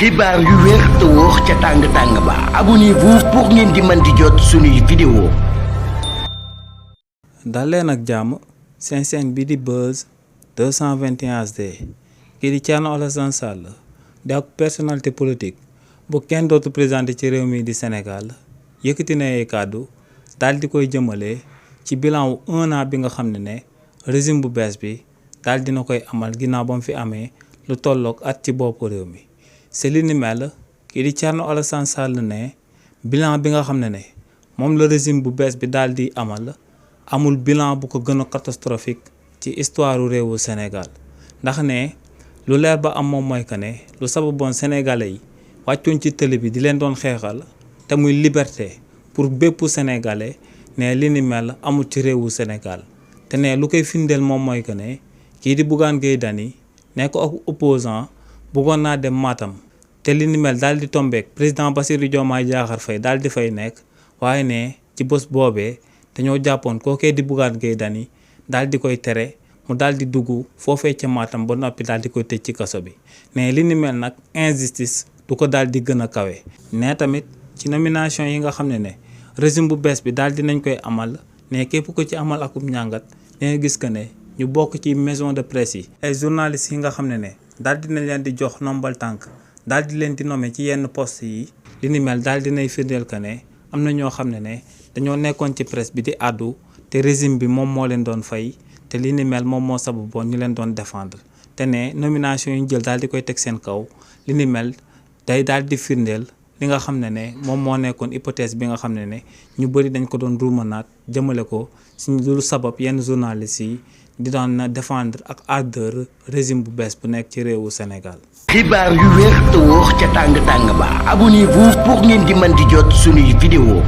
xibaar yu wér te wóor ca tàng-tàng ba abonnez-vous pour ngeen di mën di jot suñuy vidéo. dal leen ak jàmm seen chaîne bi di Buzz 221 HD kii di Thierno Alassane Sall di ak personnalité politique bu kenn dootu présenté ci réew mi di Sénégal yëkkati na ay kàddu daal di koy jëmale ci bilan wu 1 an bi nga xam ne régime bu bees bi daal dina koy amal ginnaaw ba mu fi amee lu tolloog at ci bopp réew mi. c'est li ni mel kii di Thierno Alassane Sall ne bilan bi nga xam ne moom la régime bu bees bi daal di amal amul bilan bu ko gën a catastrophique ci histoire réewu Sénégal ndax ne lu leer ba am moom mooy que ne lu sababoon sénégalais yi wàccuñ ci télé bi di leen doon xeexal te muy liberté pour bépp sénégalais ne li ni mel amul ci réewu Sénégal te ne lu koy firndeel moom mooy que ne kii di Bougane Gueye Dany nekk ak opposant bëggoon naa dem Matam te li ni mel daal di tombeek président Bassirou Diomaye Diakhar Faye daal di fay nekk waaye ne ci bés boobee dañoo jàppoon kookee di Bougane Gueye Dany daal di koy tere mu daal di dugg foofee ca Matam ba noppi daal di koy tëj ci kaso bi ne li ni mel nag injustice du ko daal di gën a kawe. ne tamit ci nomination yi nga xam ne régime bu bees bi daal di nañ koy amal ne képp ko ci amal akum njàngat danga gis que ne ñu bokk ci maison de presse yi ay journalistes yi nga xam ne daal dinañ leen di jox nombal tànk daal di leen di nommer ci yenn poste yi li ni mel daal dinay firndeel que ne am na ñoo xam ne dañoo nekkoon ci presse bi di àddu te régime bi moom moo leen doon fay te li ni mel moom moo sababoon ñu leen doon défendre te ne nomination yi ñu jël daal di koy teg seen kaw li ni mel day daal di firndeel li nga xam ne moom moo nekkoon hypothèse bi nga xam ne ñu bëri dañ ko doon ruumanaat jëmale ko si lu sabab yenn journalistes yi di doon défendre ak ardeur régime bu bees bu nekk ci réewu Sénégal. xibaar yu wér te wóor ca tàng-tàng ba abonnez-vous pour ngeen di mën di jot suñuy vidéo.